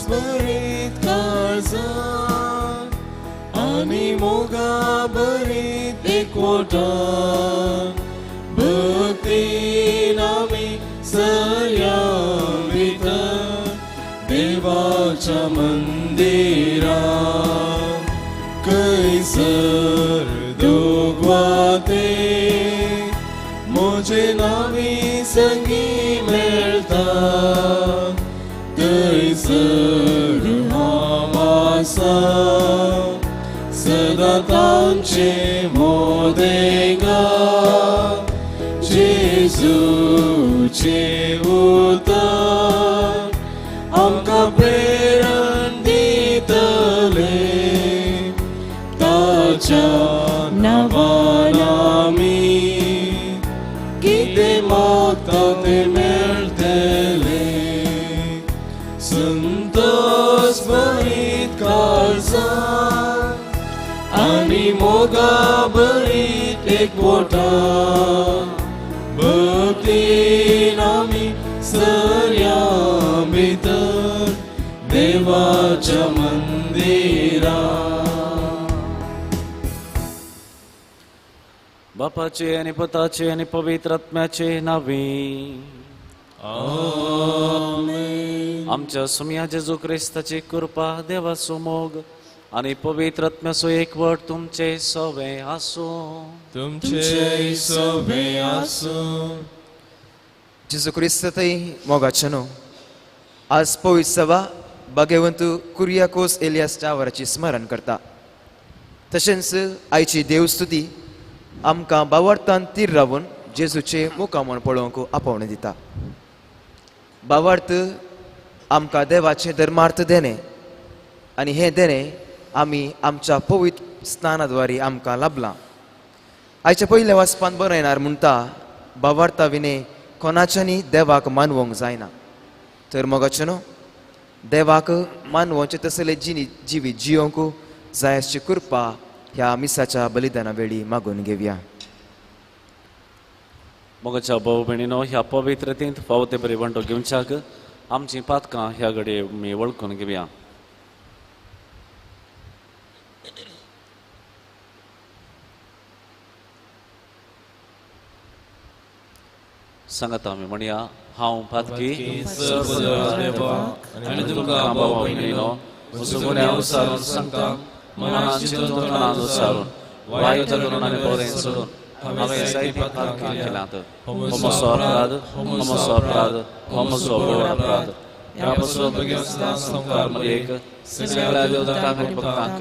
भरीत काळजान आनी मोगा भरीत एकवटान भक्तीन आमी सऱ्या भितर देवाच्या मंदिरां कैसर दोगवाते म्हजे नावी संगी मेळटा थंयसर हांव आसा सदां तांचे मोदेगा जेजूचें उतर आमकां प्रेरण दितलें ताच्या नांवान आमी कितें मागता तें मेळटलें संतोष भरीत काळजान आनी मोगा भरीत एकवटान भक्तीन आमी सऱ्या भितर देवाच्या मंदिरां. बापाचे आनी पुताचे आनी पवित्र आत्म्याचे नांवी आमेन. आमच्या सुमया जेजू क्रिस्ताची कृपा, देवाचो मोग आनी पवित्र आत्म्याचो एकवट तुमचे सवे आसूं. तुमचे सवे आसूं. जेजू क्रिस्त थंय मोगाचें न्हू आज पवित्र सभा भाग्यवंत कुरियाकोस एलियास टावराची स्मरण करता. तशेंच आयची देवस्तुती आमकां बावार्थान तीर रावन जेजूचे मुखामळ पळोवंक आपोवणें दिता. बावार्थ आमकां देवाचें धर्मार्थ देणें आनी हें देणें आमी आमच्या पवित्र स्नानाद्वारे आमकां लाभलां. आयच्या पयल्या वाचपान बरयणार म्हणटा बावार्था विणे कोणाच्यानी देवाक मानवंक जायना. तर मोगाचें न्हू देवाक मानवोचें तसलें जिणी जिवीत जियोंक जाय आसची कृपा ह्या मिसाच्या बलिदाना वेळी मागून घेवया. मोगाच्या भाव भयणीनो, ह्या पवित्रतेंत फावो ते बरी वांटो घेवच्याक आमचीं पातकां ह्या घडये आमी वळखून घेवया. सांगात आमी म्हणया, हांव पातकी आनी तुमकां भाव भयणीनो म्हजो गुन्यांव सारून सांगता, मनान चिंतून तनान उचारून वायट करून आनी बरें सोडून हांवें जायतीं पातकां केल्यांत. हो म्हजो अपराध, हो म्हजो अपराध, हो म्हजो व्हड अपराध. ह्या पासून भगेवंत संवसार मरेक सगळ्या देवतांक आनी भक्तांक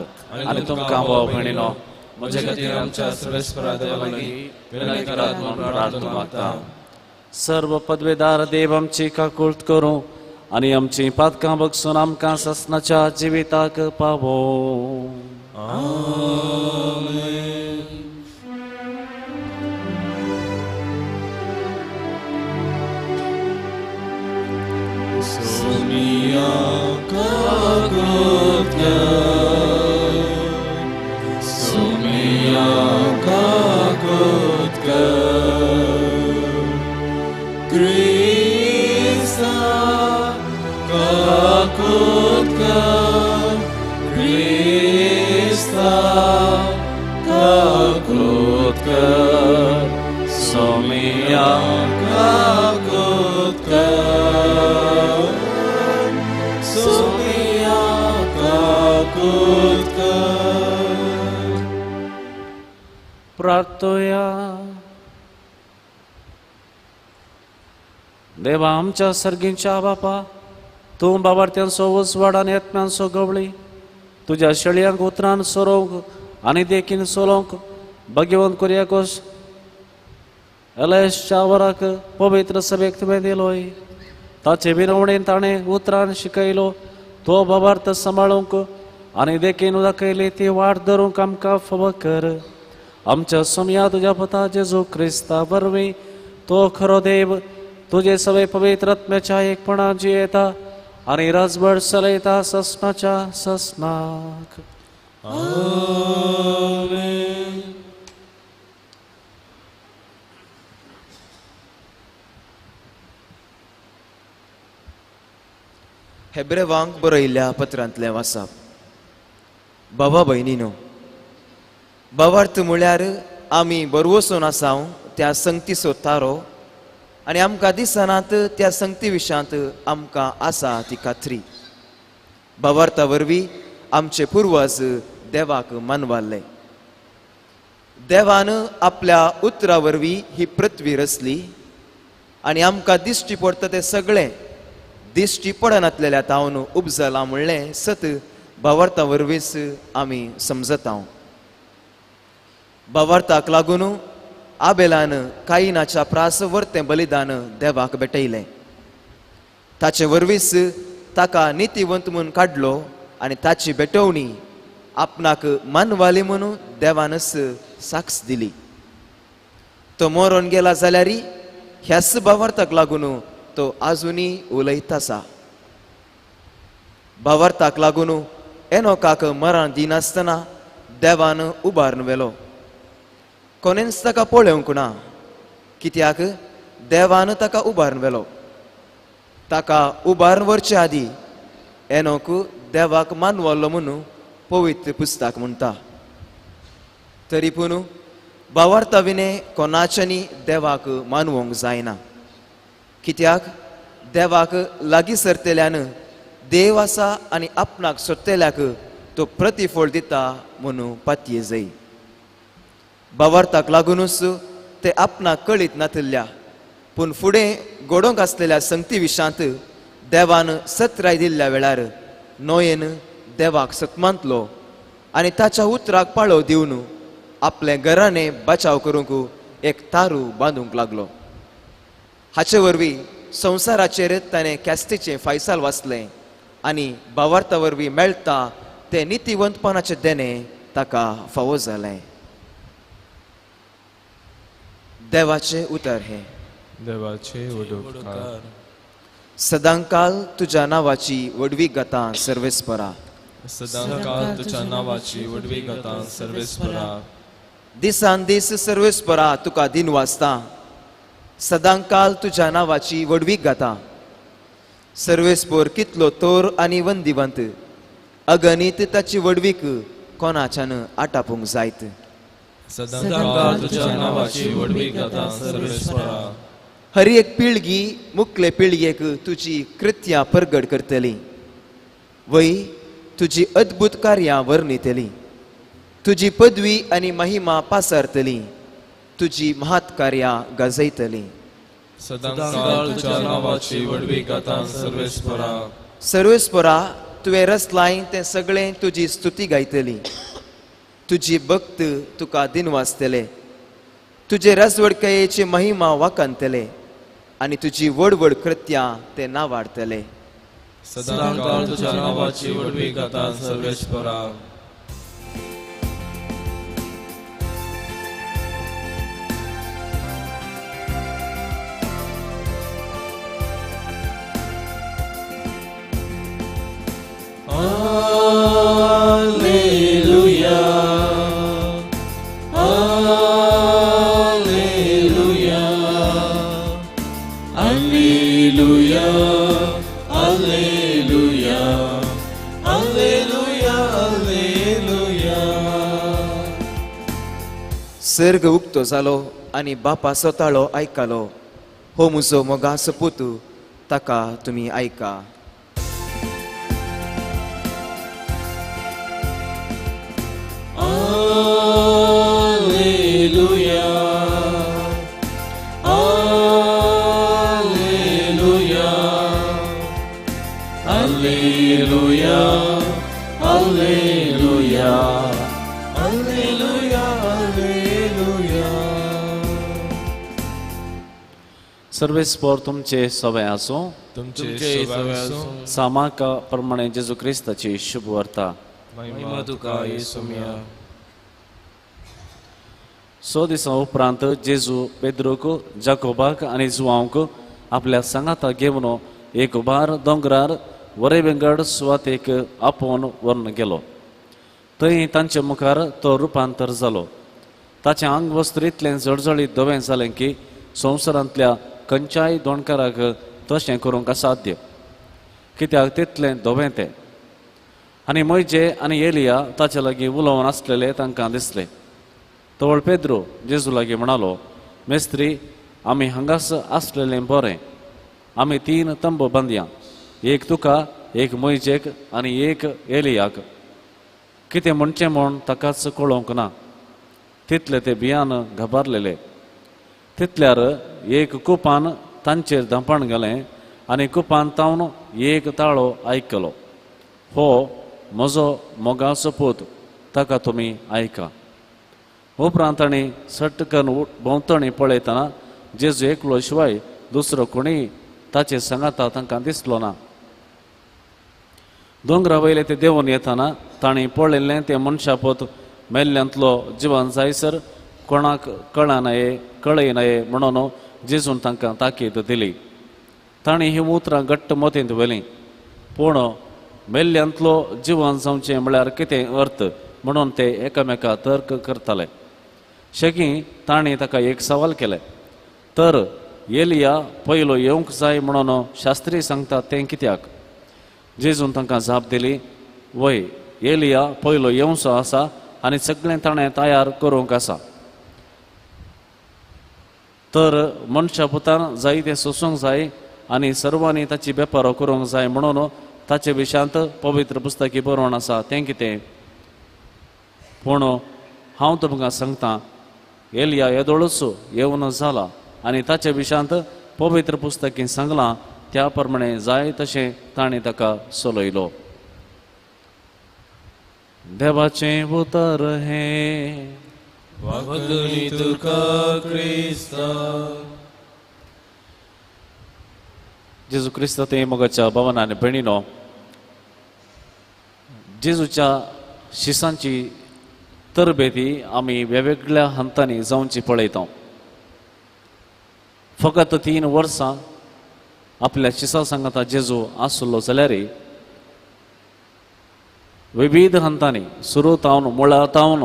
आनी तुमकां भाव भयणीनो म्हजे खातीर आमच्या सर्वेस्परा देवा लागीं विनंती करात म्हूण प्रार्थना मागता. सर्व पदवेदार देव आमची काकुळट करूं आनी आमची पातकां बगसून आमकां ससनाच्या जिविताक पावो. आमेन. सोमिया काकुळट कर, सोमिया काकुळट कर, क्रिस्ता काकुळट कर, क्रिस्ता काकुळट कर, सोमिया काकुळट कर, सोमिया काकुळट कर. प्रार्थोया. देवा आमच्या सर्गींच्या बापा, तूं बाबार्थ्यांचो उजवाड आनी आत्म्यांचो गवळी तुज्या शेळयांक उतरान सोरोवंक आनी देखीन सोलोवंक भाग्यवंत कुरियाकोस एलेशच्या वराक पवित्र सभेक तुवें दिलोय. ताचे विनवणेन ताणें उतरान शिकयलो तो बाबार्थ सांबाळूंक आनी देखीन दाखयली ती वाट धरूंक आमकां फावो कर. आमच्या सोमया तुज्या पुता जेजू क्रिस्ता वरवीं तो खरो देव तुजे सवे पवित्र आत्म्याच्या एकपणा जियेता आनी राजवट चलयता ससनाच्या ससनाक. आमेन. हेब्रेवांक बरयल्ल्या पत्रांतलें वाचप. बाबा भयणीनो, भावार्थ म्हळ्यार आमी बरवसून आसाव त्या संगतीचो तारो आनी आमकां दिसनात त्या संगती विशांत आमकां आसा ती खात्री. भावार्था वरवीं आमचे पुर्वज देवाक मानवाल्ले. देवान आपल्या उतरा वरवीं ही पृथ्वी रचली आनी आमकां दिश्टी पडटा तें सगळें दिश्टी पडनातलेल्या तावन उपजलां म्हणलें सत भावार्था वरवींच आमी समजता. भावार्थाक लागून आबेलान कायिनाच्या प्रास वर्तें बलिदान देवाक भेटयलें. ताचे वरवींच ताका नितीवंत म्हूण काडलो आनी ताची भेटवणी आपणाक मानवाली म्हणून देवानच साक्ष दिली. तो मरोन गेला जाल्यार ह्याच भावार्थाक लागून तो आजुनूय उलयत आसा. भावार्थाक लागून एनोकाक मरण दिनासतना देवान उबारून व्हेलो. कोणेंच ताका पळोवंक ना, कित्याक देवान ताका उबारून व्हेलो. ताका उबारून व्हरचे आदीं एनोक देवाक मानवलो म्हणून पवित्र पुस्तक म्हणटा. तरी पूण भावार्था विणें कोणाच्यानी देवाक मानवंक जायना, कित्याक देवाक लागीं सरतल्यान देव आसा आनी आपणाक सोदतल्याक तो प्रतिफळ दिता म्हणून पातये जाय. भावार्थाक लागुनूच ते आपणाक कळीत नातिल्ल्या पूण फुडें घडोवंक आसलेल्या संगती विशांत देवान सत्राय दिल्ल्या वेळार नोयेन देवाक सतमांतलो आनी ताच्या उतराक पाळो दिवन आपले घराने बचाव करूंक एक तारू बांदूंक लागलो. हाचे वरवीं संवसाराचेर ताणें कॅस्टीचें फैसाल वाचलें आनी भावार्था वरवीं मेळटा तें नितीवंतपणाचें देणें ताका फावो जालें. देवाचें उतर हें. देवाचे उपकार. सदांकाल तुज्या नांवाची व्हडवी गाता सर्वेस्परा. सदांकाल तुज्या नांवाची व्हडवी गाता सर्वेस्परा. दिसान दीस सर्वेस्परा तुका दिन वाचता. सदांकाल तुज्या नांवाची व्हडवीक गाता. सर्वेस्पोर कितलो तोर आनी वंदिवंत, अगणीत ताची व्हडवीक कोणाच्यान आटापूंक जायत. सदांकाल तुज्या नांवाची व्हडवीक गाता सर्वेस्परा. हर एक पिळगी मुखले पिळगेक तुजी कृत्यां परगट करतली, वय तुजी अद्भुत कार्यां वर्णितली, तुजी पदवी आनी महिमा पासारतली, तुजी महत् कार्यां गाजयतली. सदांकाल तुज्या नांवाची व्हडवीक गाता सर्वेस्परा. सर्वेस्परा तुवें रचलाय तें सगळें तुजी स्तुती गायतली, तुजी भक्त तुका दिनवासतले, तुजे रजवडकायेची महिमा वाखाणतले आनी तुजी व्हड व्हड कृत्यां ते नावाडतले. सदांकाल तुज्या नांवाची व्हडवीक गाता सर्वेस्परा. Alleluia, Alleluia, Alleluia, Alleluia, Alleluia, Alleluia. सर्ग उक्तो जालो आनी बापाचो ताळो आयकलो, हो म्हजो मोगाचो पूत, ताका तुमी आयका. Alleluia, Alleluia, Alleluia, Alleluia, Alleluia, Alleluia. सर्वेस्पोर तुमचे सवय आसूं. तुमचे सवय आसूं. सामाका प्रमाणे जेजू क्रिस्ताची शुभ वार्ता. महिमा तुका येसुमिया. 6 दिसां उपरांत जेजू पेद्रूक, जाकोबाक आनी जुवांक आपल्या सांगाता घेवन एक उबार दोंगरार वरे वेंगड सुवातेक आपोवन व्हरून गेलो. थंय तांचे मुखार तो रुपांतर जालो. ताचें आंगवस्त्र इतलें जळजळीत धवें जालें की संवसारांतल्या खंयच्याय दोणकाराक तशें करूंक असाध्य. कित्याक तितलें धवें तें. आनी मोयजे आनी एलिया ताचे लागीं उलोवन आसलेले तांकां दिसले. तवळ पेद्रो जेजू लागीं म्हणालो, मेस्त्री, आमी हांगास आसलेलें बरें. आमी 3 तंबू बांदया, एक तुका, एक मोयजेक आनी एक एलियाक. कितें म्हणचें म्हूण ताकाच कळोवंक ना. तितले ते भियान घाबारलेले. तितल्यार एक कुपान तांचेर धांपण घालें आनी कुपान तावन एक ताळो आयकलो, हो म्हजो मोगाचो पूत, ताका तुमी आयका. उपरांत तांणी सट्ट करून भोंवतणी पळयतना जेजू एकलो शिवाय दुसरो कोणीय ताचे सांगाता तांकां दिसलो ना. दोंगरा वयले ते देंवून येतना तांणी पळयल्लें तें मनशापोत मेल्ल्यांतलो जिवन जायसर कोणाक कळनाये कळयनाये म्हणून जेजून तांकां ताकीद दिली. तांणी ही उतरां घट्ट मतींत व्हेलीं. पूण मेल्ल्यांतलो जिवन जावचें म्हळ्यार कितें अर्थ म्हणून ते एकामेका तर्क करताले. शेकी तांणी ताका एक सवाल केलें, तर एलिया पयलो येवंक जाय म्हणून शास्त्री सांगता तें कित्याक? जेजून तांकां जाप दिली, वय, एलिया पयलो येवचो आसा आनी सगळें ताणें तयार करूंक आसा. तर मनशा पुतान जाय तें सोसूंक जाय आनी सर्वांनी ताची वेपारो करूंक जाय म्हणून ताचे विशयांत पवित्र पुस्तकी बरोवन आसा तें कितें? पूण हांव तुमकां सांगता, एलिया येदोळूच येवन जाला आनी ताचे विशयांत पवित्र पुस्तकी सांगलां त्या प्रमाणे जाय तशें ताणें ताका चलयलो. देवाचें उतर हें. वंदनी तुका क्रिस्ता. जेजू क्रिस्त ते मोगाच्या भावान आनी भयणीनो, जेजूच्या शिसांची तरबेती आमी वेगवेगळ्या हंतांनी जावची पळयता. फकत 3 वर्सां आपल्या शिसा सांगाता जेजू आसलो जाल्यार विविध हंतांनी सुरू तावन मुळा तावन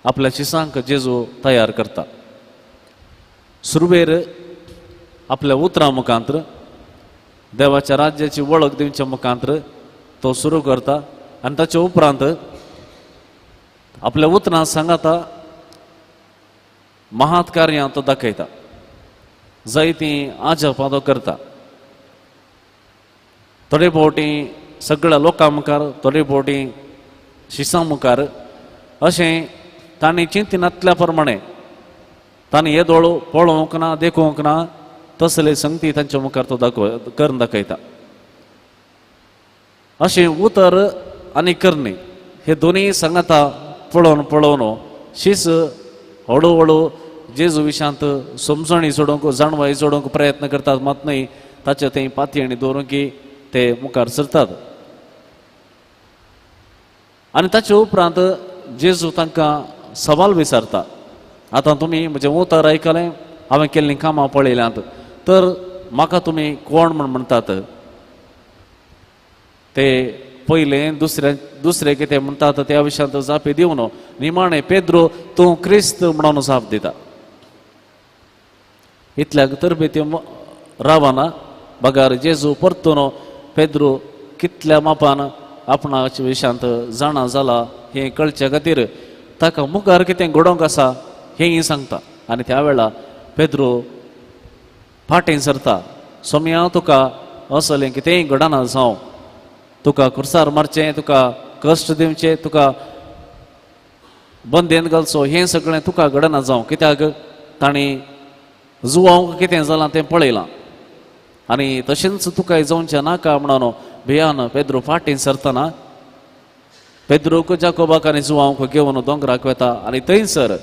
आपल्या शिसांक जेजू तयार करता. सुरवेर आपल्या उतरां मुखांत्र देवाच्या राज्याची वळख दिवच्या मुखांत्र तो सुरू करता आनी ताचे उपरांत आपल्या उतरां सांगाता महात कार्यां तो दाखयता, जायतीं आजापां तो करता. थोडे फावटी सगळ्या लोकां मुखार, थोडे फावटी शिसां मुखार अशें तांणी चिंतिनातल्या प्रमाणे तांणी येदोळ पळोवंक ना, देखोवंक ना तसले संगती तांच्या मुखार तो दाखय करून दाखयता. अशें उतर आनी करणी हे दोनूय सांगाता पळोवन पळोवन शीस हळू हळू जेजू विशांत समजणी जोडूंक, जाणवाय जोडूंक प्रयत्न करतात मात न्हय ताचे थंय पातयेणी दवरूंक की ते मुखार सरतात. आनी ताचे उपरांत जेजू तांकां सवाल विचारता, आतां तुमी म्हजें उतर आयकलें, हांवें केल्लीं कामां पळयल्यांत, तर म्हाका तुमी कोण म्हूण म्हणटात? ते पयलें दुसरे दुसरे कितें म्हणटात त्या विशयांत जापी दिवन निमाणें पेद्रो तूं क्रिस्त म्हणून जाप दिता. इतल्याक तरबेती रावना बगार जेजू परतून पेद्रो कितल्या मापान आपणाच्या विशयांत जाणा जाला हें कळचे खातीर ताका मुखार कितें घडोवंक आसा हेंय सांगता. आनी त्या वेळार पेद्रो फाटीं सरता, सोम्या तुका असलें कितेंय घडना जावं, तुका खुर्सार मारचें, तुका कश्ट दिवचें, तुका बंदेन घालचो, हें सगळें तुका घडना जावं, कित्याक तांणी जुवांक कितें जालां तें पळयलां आनी तशेंच तुका जावचें नाका म्हणून भियान पेद्रो फाटीं सरतना पेद्रोक जाकोबाक आनी जुवांक घेवन दोंगराक वता आनी थंयसर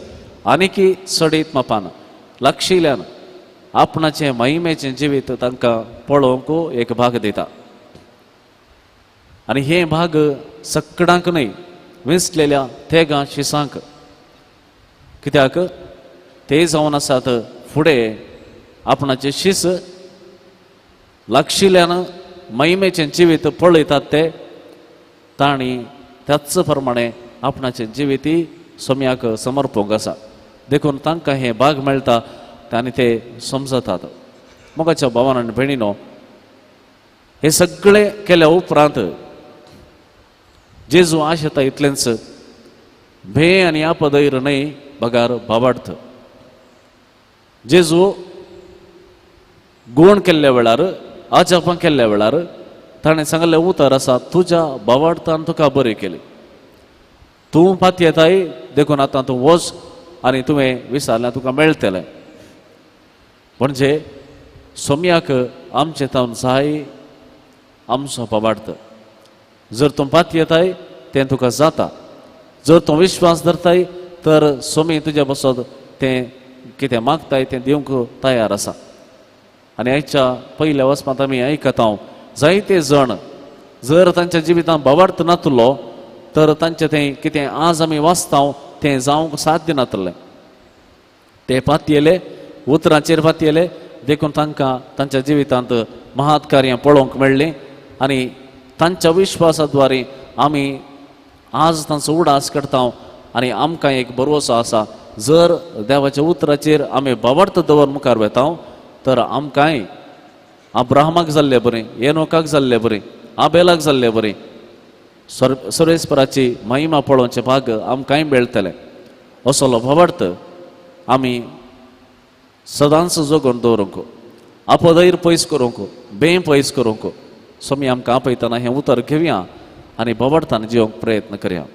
आनीकी सडीत मापान लागशिल्ल्यान आपणाचें महिमेचें जिवीत तांकां पळोवंक एक भाग दिता. आनी हे भाग सकडांक न्हय, विंचलेल्या तेगां शिसांक, कित्याक ते जावन आसात फुडें आपणाचें शीस लागशिल्ल्यान महिमेचें जिवीत पळयतात ते तांणी त्याच प्रमाणे आपणाचें जिवीत सोम्याक समर्पूंक आसा. देखून तांकां हें भाग मेळटा आनी ते समजतात. मोगाच्या भावान आनी भयणीनो, हे सगळे केल्या उपरांत जेजू आशेता इतलेंच भे आनी आपदैर न्हय बगार बाबार्थ. जेजू गुण केल्ल्या वेळार अजापां केल्ल्या वेळार ताणें सांगलें उतर आसा तुज्या बाबार्थान तुका बरी केली, तूं पातयेताय देखून आतां तूं वच आनी तुवें विचारल्यार तुका मेळटलें. म्हणजे सोम्याक आमचें तावन जाय आमचो बाबार्थ. जर तूं पातयेताय तें तुका जाता, जर तूं विश्वास धरताय तर सोमी तुज्या बसत तें कितें मागताय तें दिवंक तयार आसा. आनी आयच्या पयल्या वचपांत आमी आयकता जायते जण जर तांच्या जिवितांत बाबार्थ नातलो तर तांचें तें कितें आज आमी वाचता तें जावंक साध्य नातलें. ते पातयेले उतरांचेर पातयेले देखून तांकां तांच्या जिवितांत महात कार्यां पळोवंक मेळ्ळीं आनी तांच्या विश्वासाद्वारे आमी आज तांचो उडास करता आनी आमकां एक भरवसो आसा जर देवाच्या उतराचेर आमी बाबार्थ दवर मुखार वेता तर आमकांय अब्राहमाक जाल्ले बरें, येनोकाक जाल्ले बरें, आबेलाक जाल्ले बरें सर्वेस्पराची महिमा पळोवचें भाग आमकांय मेळटलें. असलो भावार्थ आमी सदांच जगोवन दवरूंक, आपदैर पयस करूंक, बें पयस करूंक स्वामी आमकां आपयतना हें उतर घेवया आनी भावार्थान जिवंक प्रयत्न करया.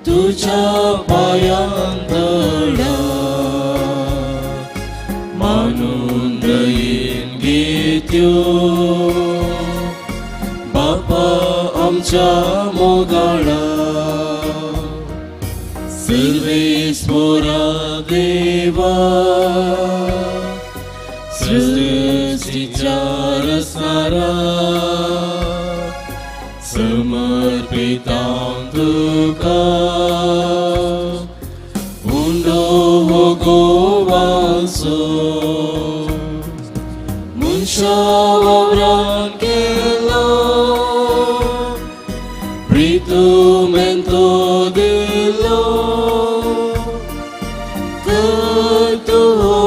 तुझ्या पायांतळा मानून दयेन घेत्यो बापा आमच्या मोगाळा सर्वेस्पोरा देवा सृष्टीच्या रसणारा समर्पितां तुका उंडो हो गोवाचो मनशा वावरान केलो प्रितुमेंतो दिलो तर तूं हो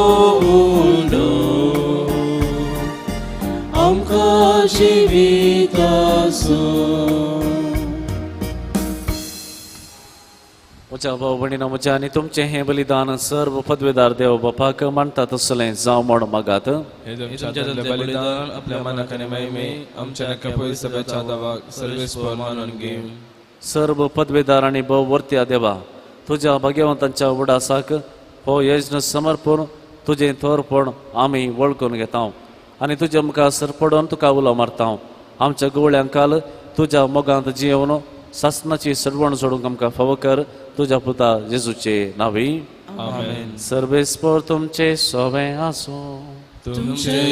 उंडो आमकां जिविताचो. म्हज्या भाव भयणीनो म्हज्या आनी तुमचें हें बलिदान सर्व पदवेदार देव बापाक मानता तसलें जावं म्हण मागात. हे तुमच्या बलिदान आपल्या मनाक आनी महिमे आमच्या नक्या पयसव्याच्या दावाक सर्वेस्पर मानून घेव. सर्व पदवेदार आनी भोववर्त्या देवा तुज्या भाग्यवंतांच्या उडासाक हो यज्ञ समर्पण तुजें थोरपण आमी वळखून घेता आनी तुज्या मुखार सरपडून तुका उलो मारता. आमच्या गवळ्यांकाल तुज्या मोगांत जियेवन सासनाची सरवण सोडूंक आमकां फावो कर तुज्या पुता जेजूचे नांवी. आमेन. सर्वेस्पर तुमचे सोवे आसूं. तुमचे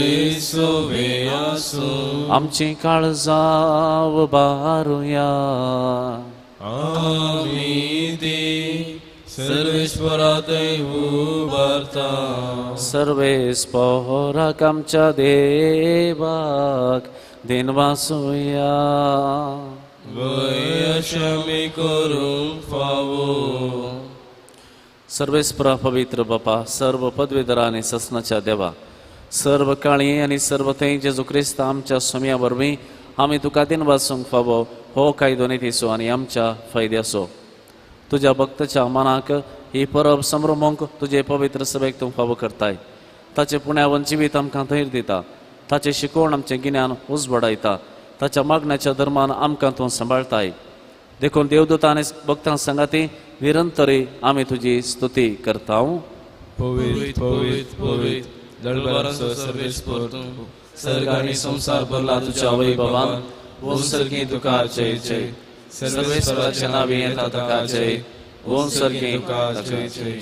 सोवे आसूं. आमची काळजां उबारुया. आमी ती सर्वेस्परा थंय उबारता. सर्वेस्पराक आमच्या देवाक दिनवासुया. वय अशें आमी करूंक फावो. सर्वेस्परा पवित्र बापा सर्व पदवेधरा आनी ससनाच्या देवा सर्व काळी आनी सर्व थंय जेजू क्रिस्त आमच्या स्वाम्या वरवीं आमी तुका दिनवासूंक फावो हो कायदो नितीचो आनी आमच्या फायद्याचो. तुज्या भक्ताच्या मनाक ही परब संभ्रमूंक तुजे पवित्र सभेक तूं फावो करताय. ताचें पुण्यावन जिवीत आमकां धैर्य दिता, ताचें शिकवण आमचें गिन्यान उजवाडायता, ताच्या मागण्याच्या धर्मान आमकां तूं सांबाळताय. देखून देवदूत आनी भक्तां सांगाती निरंतरी आमी तुजी स्तुती करता. पवित्र पवित्र पवित्र दळभराचो सर्वेस्पर तूं सर्ग आनी संवसार भरला तुज्या वैभवान. ओम सर्गी तुका जय जय. सर्वेस्पराच्या नांवी येता तुका जय. ओम सर्गी तुका जय जय.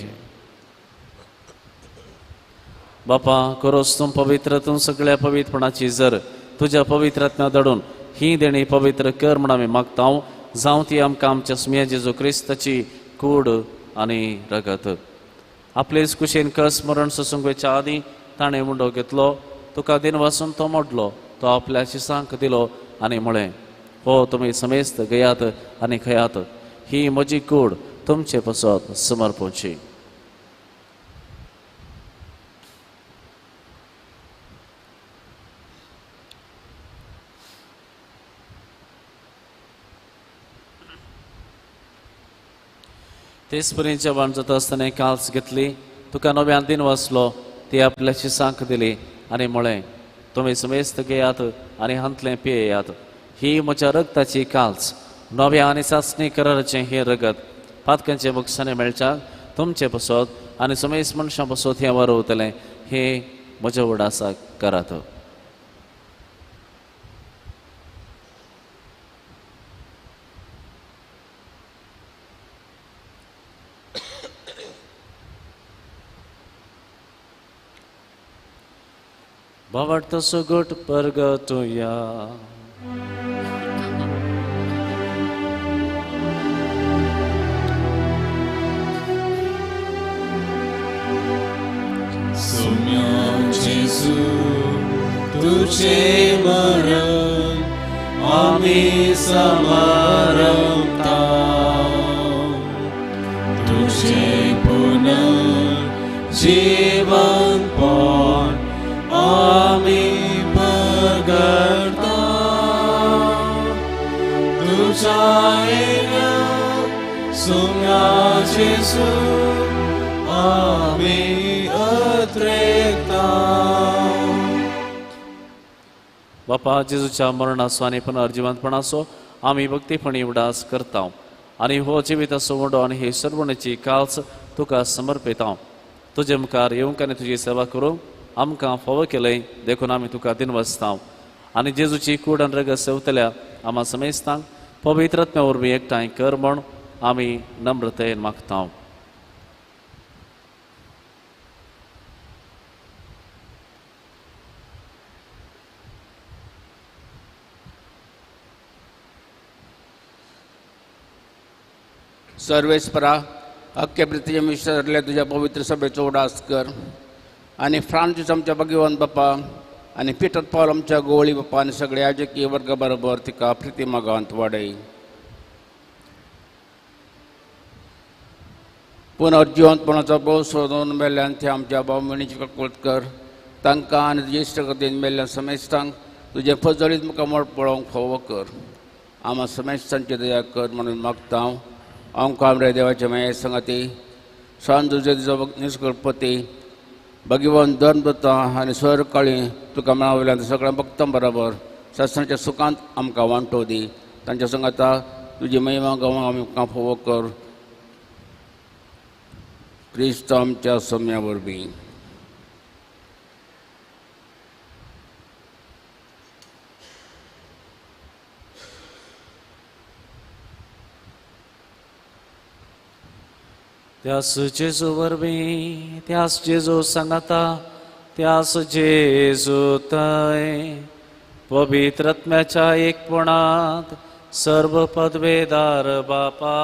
बापा करोस तूं पवित्र तूं सगळ्या पवित्रपणाची जर तुज्या पवित्र आत्म्या धाडून ही देणी पवित्र कर म्हूण आमी मागता. जावं ती आमकां आमच्या सुम्या जेजू क्रिस्ताची कूड आनी रगत. आपलेच कुशीन कस मरण सोसूंक वयच्या आदीं ताणें मुंडो घेतलो, तुका दिन वासून तो मोडलो, तो आपल्या शिसांक दिलो आनी म्हळें, हो तुमी समेस्त घेयात आनी खयात, ही म्हजी कूड तुमचे पसत समर्पणची. तेच परी जेवण जाता आसतना काल्स घेतली, तुका नव्यान दिन वाचलो, ती आपल्या शिसांक दिली आनी म्हळें, तुमी समेस्त घेयात आनी हांतलें पियेयात, ही म्हज्या रगताची काल्स, नव्या आनी चांचणी कराराचें हें रगत पातकांचे बक्षाने मेळच्याक तुमचे पसत आनी समेस्त मनशां पसत हें वरवतलें, हें म्हज्या उडासाक करात. भावार्थ सुगट परगटुया. सुम्या जेजू तुझे मरण आमी समारंभता, तुझे पुनर्जीवनपण आमी परगटता, तुझ्या येण्याक सुम्या जेजू आमी अत्रेकता. बापा, जेजूच्या मरणाचो आनी पुनर्जिवंतपणाचो आमी भक्तीपणी उडास करता आनी हो जिविताचो उंडो आनी हे सर्वणेची काल्स तुका समर्पिता. तुजे मुखार येवंक आनी तुजी सेवा करूंक आमकां फावो केलें देखून आमी तुका दिनवासता आनी जेजूची कूड आनी रगत सेवतल्या आमा समेस्तांक पवित्र आत्म्या वरवीं एकठांय कर म्हूण आमी नम्रतेन मागता. सर्वेस्परा अख्खे पृथ्वी विसरले तुज्या पवित्र सभेचो उडास कर आनी फ्रांसीस आमच्या भगवान बापा आनी पिटर पावल आमच्या गोवळी बापा आनी सगळे याजकीय वर्गा बरोबर तिका प्रिती मागांत वाडय. पुनर्जिवंतपणाचो भोव सोदून मेल्ल्यान ते आमच्या भाव भयणीची कळकळत कर, तांकां आनी तुजे इश्टगतीन मेल्ल्या समेस्तांक तुजें फजळीत मुखामळ पळोवंक फावो कर. आमा समेस्तांची दया कर म्हणून मागता हांव. आमकां रे देवाचे माये संगाती सांज तुजो निष्कळपती भगवान धर्मदत्ता आनी स्वर काळी तुका मेळावयल्यान सगळ्या भक्तां बरोबर शासनाच्या सुखांत आमकां वांटो दी. तांच्या संगाता तुजी महिमा गांव आमकां फावो कर, क्रिस्त आमच्या सम्या वरवीं. त्यास जेजू वरवीं, त्यास जेजू सांगाता, त्यास जेजू थंय पवित्र आत्म्याच्या एकपणांत सर्व पदवेदार बापा,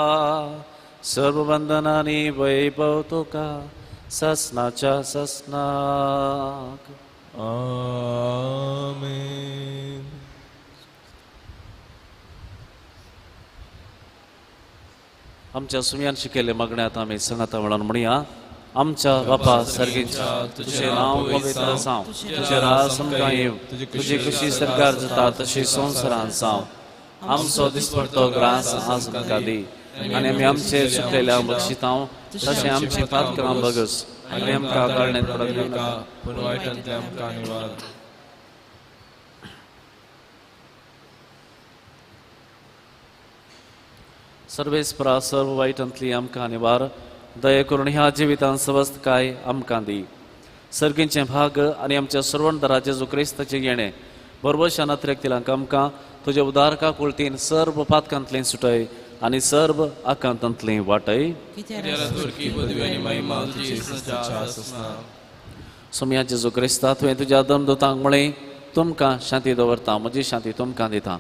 सर्व वंदनांनी वैभव तुका ससनाच्या ससनाक. आमेन. आमच्या सुम्यान शिकयल्ले मागण्यात आमी सांगाता म्हणून म्हणया. आमच्या बापा सर्गीच्या, तुझें नांव पवित्र जावं, तुजें राज आमकां येवं, तुजी खुशी सरकार जाता तशी संवसारांत जावं. आमचो दिसपडतो ग्रास आज आमकां दी आनी आमी आमचे चुकलेल्या बक्षितां तशें आमचीं पातकां बगस आनी आमकां कळणेंत पडूं नाका, पूण वायटांतलें आमकां निवार. सर्वेस्परा सर्व वायटांतली आमकां निवार, दया करून ह्या जिवितांत सवस्तकाय आमकां दी. सर्गींचें भाग आनी आमच्या सर्वणदारा जेजू क्रिस्ताचें येणें बरोबरच्या नात्रेक आमकां तुज्या उदारका कुळतीन सर्व पातकांतलें सुटय आनी सर्व आकांतांतलें वाटय. सोम्या जेजू क्रिस्ता, तुवें तुज्या दमदूतांक म्हळें, तुमकां शांती दवरता, म्हजी शांती तुमकां दिता.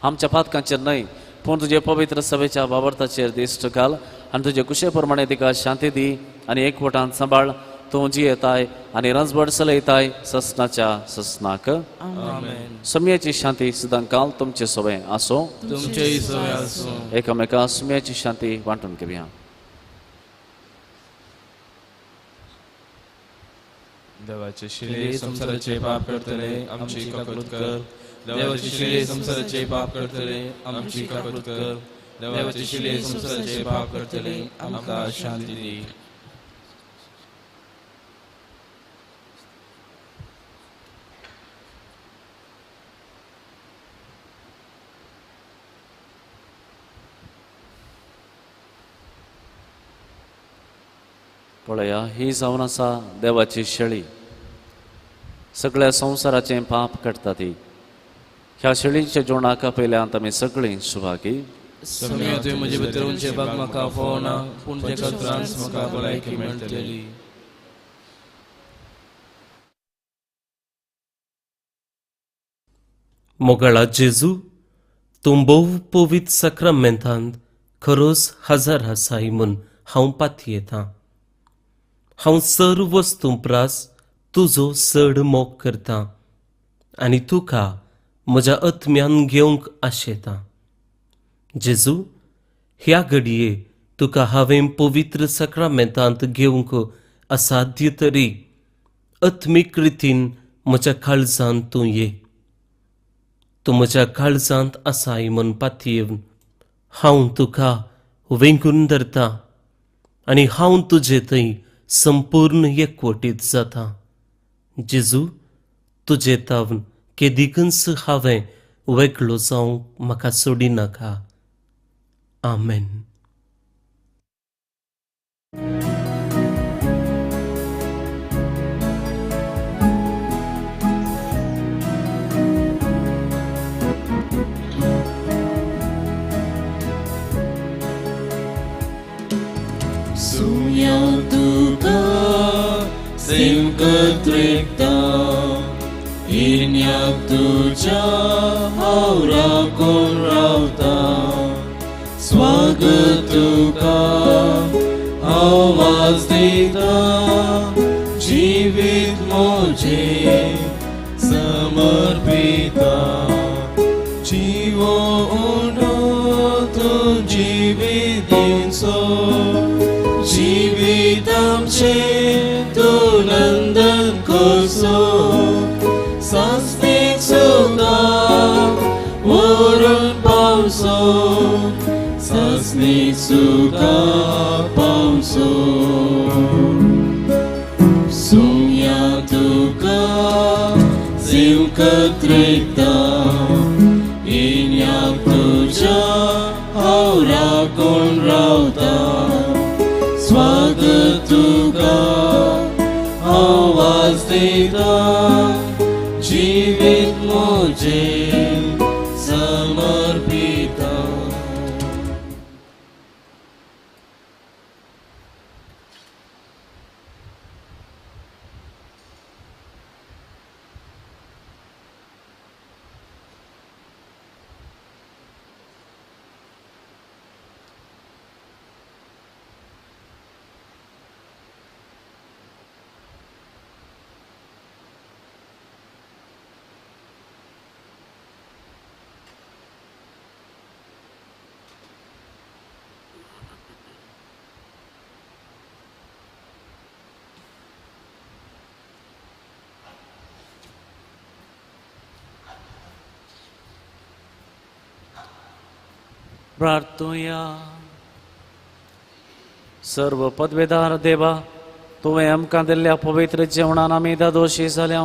आमच्या पातकांचेर न्हय पूण तुजे पवित्र सभेच्या बाबर्ताचेर दिश्ट घाल आनी तुजे कुशे प्रमाणे तिका शांती दी आनी एकवटान सांबाळ. तूं जियेताय आनी रंजबड चलयताय ससनाच्या ससनाक. सम्याची शांती सदां काल तुमचे सोबें आसूं. तुमचेय सोबें आसूं. एकामेका सुम्याची शांती वांटून घेवया. देवाचे शिले संवसाराचे पाप करतले आमची काकूत कर. देवाचे शिले संवसाराचे पाप करतले आमची काकूत कर. देवाचे शिले संवसाराचे पाप करतले आमकां शांती दी. पळया ही जावन आसा देवाची शेळी, सगळ्या संवसाराचें पाप काडटा ती. ह्या शेळीच्या जेवणाक पयल्यान आमी सगळीं सुभागी. तुवें म्हजे भितर उंचेपाक म्हाका फोवना पूण तेका त्रास म्हाका भलायकी मेळटली. मोगाळा जेजू, तूं भोव पवित्र साक्रामेंतांत खरोच हजर आसाय म्हूण हांव पातयेतां. हांव सर्व वस्तूं प्रास तुजो चड मोग करतां आनी तुका म्हज्या आत्म्यान घेवंक आशेतां. जेजू, ह्या घडये तुका हांवें पवित्र साक्रामेंतांत घेवंक असाध्य तरी आत्मीक रितीन म्हज्या काळजांत तूं ये. तूं म्हज्या काळजांत आसाय म्हूण पातयेवन हांव तुका वेंगून धरतां आनी हांव तुजे थंय संपूर्ण एकवटीत जाता. जेजू, तुजे तावन केदिकूच हांवें वेगळो जावंक म्हाका सोडिनाका. आमेन. सुया तुका सिमकत्रिकता इन्याक तुझ्या हांव राखून रावता. स्वागत तुका हांव आवाज दिता जिवीत म्हजें समर्पिता. जिवो उणो तूं जिवीत दिवचो जिवीत आमचें तूं नंदन करचो. सासणीक सुखा व्हरून पावचो सासणीक सुखा पावचो. सुया तुका जिवकत्रिकता इन्याक तुज्या हांव राखून रावता. स्वागत तुका आवाज दिता जिवीत म्हजें समर्पिता. प्रार्थुया. सर्व पदवेदार देवा, तुवें आमकां दिल्ल्या पवित्र जेवणान आमी दादोशी जाल्या.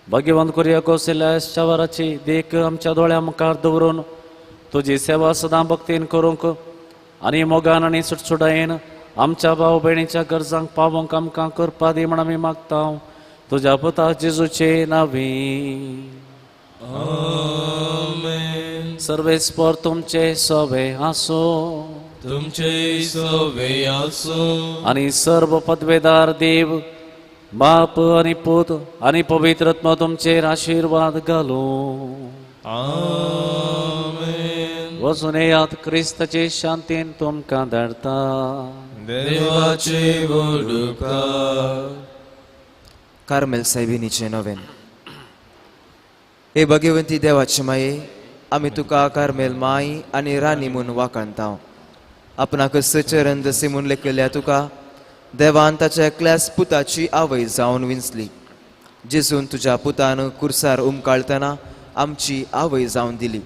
भाग्यवंत कुरियाकोस एलियासच्या वराची देख आमच्या दोळ्या मुखार दवरून तुजी सेवा सदां भक्तीन करूंक आनी मोगान आनी सुटसुटायेन आमच्या भाव भयणीच्या गरजांक पावोवंक आमकां करपा दी म्हण आमी मागता. तुज्या पुता जेजूचे नांवी. आमेन. सर्वेस्पर तुमचे सोबे आसूं. तुमचे सोबे आसूं. आनी सर्व पदवेदार देव बाप आनी पूत आनी पवित्र आत्मा तुमचेर आशिर्वाद घालूं. आमेन. वचून येयात, क्रिस्ताचे शांतीन तुमकां धाडटा. देवाचे व्हड उपकार. कार्मेल सायबिणीचें नवेन. हे भगवंती देवाचे माये, आमी तुका कार्मेल माय आनी राणी म्हूण वाखाणता. आपणाक सचरण जशें म्हूण लेखिल्ल्या तुका देवान ताच्या एकल्याच पुताची आवय जावन विंचली. जेजून तुज्या पुतान कुर्सार उमकाळतना आमची आवय जावन दिली.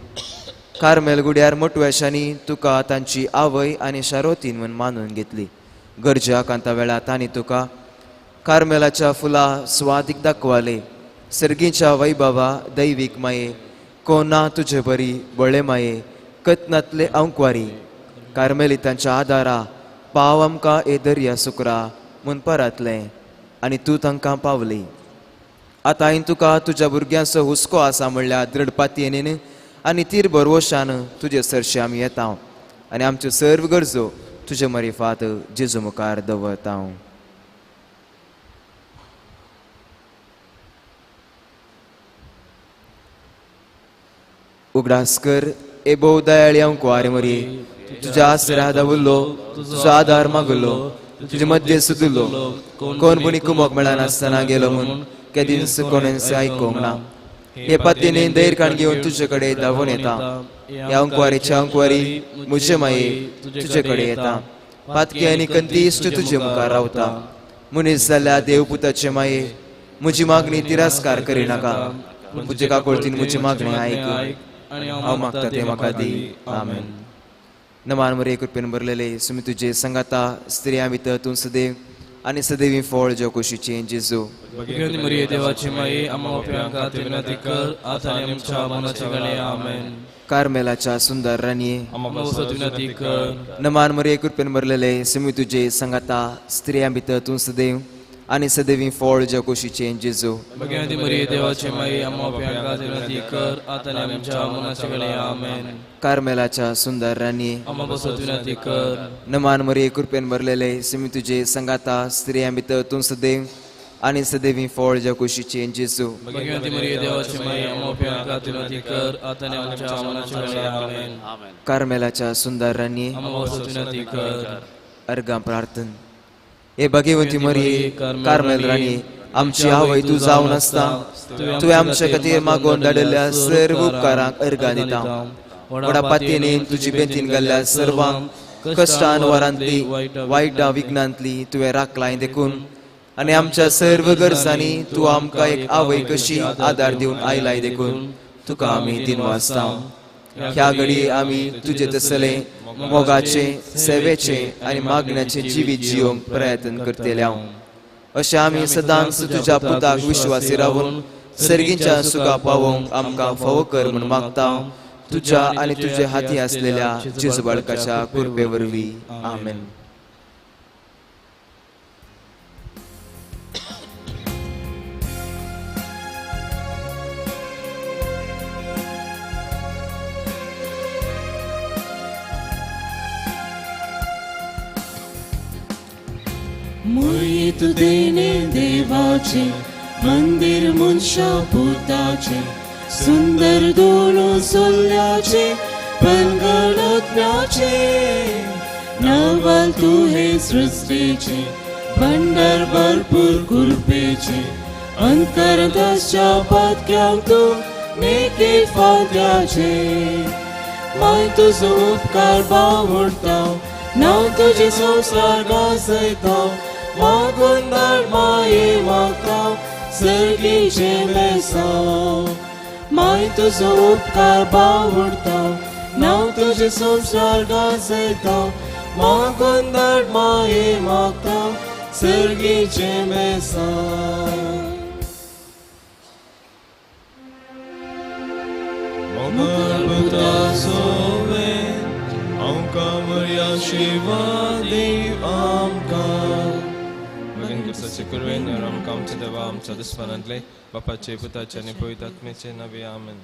कार्मेल गुड्यार मोटवेशांनी तुका तांची आवय आनी शारोतीन म्हूण मानून घेतली. गरजे आकांता वेळार तांणी तुका कार्मेलाच्या फुलां स्वादीक दाखवाले. सर्गीच्या वैभवा दैवीक माये, कोना तुजे बरी बळे माये, कतनातले अंकवारी कार्मेलितांच्या आदारा पाव आमकां ए दर्या सुकरा म्हूण परातलें आनी तूं तांकां पावली. आतां हांवें तुका तुज्या भुरग्यांचो हुस्को आसा म्हणल्यार दृढ पातयेन आनी तीर भरवशान तुजे सरशी आमी येता आनी आमच्यो सर्व गरजो तुजे मरिफात जेजू मुखार दवरता. उगडास कर ए भोव दयाळी अंकवारे मरी, तुज्या आसरा दावुल्लो, तुजो आदार मागुल्लो, तुजे मध्य सुदुल्लो. कोण पुणी कुमोक मेळनासतना गेलो म्हूण केदींच कोणेंच आयकूंक ना. हे पातयेन धैर्य काण घेवन तुजे कडेन धांवून येता. ह्या अंकवारीच्या अंकवारी म्हजे माये तुजे कडेन येता. पातकी आनी कंतीश्ट तुजे मुखार रावता. मनीस जाल्ल्या देवपुताचे माये, म्हजी मागणी तिरस्कार करिनाका. तुजे काकोळतीन म्हजी मागणी आयक. हांव मागता तें म्हाका दी. आमेन. नमान मरे कृपेन भरलेले, सुमी तुजे संगाता, स्त्रियां भितर तूं सदैव आनी सदैवी फळ ज्यो कुशीचें जेजू. भगवंत मरिये देवाची माये, आम्हा पाप्यां खातीर विनंती कर, आता आणि आमच्या मरणाच्या वेळी. आमेन. कार्मेलाच्या सुंदर राणये, आम्हा पासत विनंती कर. नमान मरे कृपेन भरलेले, सुमी तुजे संगाता, स्त्रियां भितर तूं सदैव आनी सदैवी फळ ज्यो कुशीचें जेजू. भगवंत मरिये देवाची माये, आम्हा पाप्यां खातीर विनंती कर, आता आणि आमच्या मरणाच्या वेळी. आमेन. कार्मेलाच्या सुंदर राणये, आम्हा पासत विनंती कर. नमान मरिये कृपेन भरलेले, सुमी तुजे संगाता, स्त्रियां भितर तूं सदैव आनी सदैवी फळ ज्या कुशीचें जेजू. भगवंत मरिये देवाची माये, आम्हा पाप्यां खातीर विनंती कर, आता आणि आमच्या मरणाच्या वेळी. आमेन. कार्मेलाच्या सुंदर राणये, आम्हा पासत विनंती कर. अर्गां प्रार्थन. हे भगवंती मरिये कार्मेल राणी, आमची आवय तूं जावन आसता तुवें आमच्या खातीर मागोवन धाडिल्ल्या सर्व उपकारांक अर्गां दिता. व्हडा पातयेन तुजी बेंतीन घाल्ल्या सर्वांक कश्टान वरांतली वायटा विघ्नांतली तुवें राखलाय देखून आनी आमच्या सर्व गरजांनी तूं आमकां एक आवय कशी आदार दिवन आयलाय देखून तुका आमी दिनवासता. ह्या घडी आमी तुजे तसले मोगाचे, सेवेचे आनी मागण्याचे जिवीत जियोवंक प्रयत्न करतले. अशें आमी सदांच तुज्या पुताक विश्वासी रावून सर्गीच्या सुखा पावोवंक आमकां फावो कर म्हूण मागता, तुज्या आनी तुजे हाती आसलेल्या जेजू बाळकाच्या कृपे वरवीं. आमेन. मुयेत देणे देवाचे मंदिर मनशा पुताचे, सुंदर दोनो सोल्याचे पनगणत्म्याचे. नवल तू हे सृष्टीचे भंडार भरपूर कृपेचे, अंतरदासच्या पातक्यांक तूं नेके फाद्याचे. माय तुजो उपकार बावडता, नांव तुजें संवसार गाजयता. मागून धाड माये म्हाका सर्गीचें बेसांव. माय तुजो उपकार बावडता, नांव तुजें संवसार गाजयता. मागून धाड माये म्हाका सर्गीचें बेसांव. मोगाळ सोवे आमकां मर्या आशीर्वाद आमकां. भगवान क्रिस्ताचे कुरवेन आमकां आमच्या देवा आमच्या दुस्मानांतले, बापाचे, पुताचे आनी पवित्र आत्म्याचे नावे. आमेन.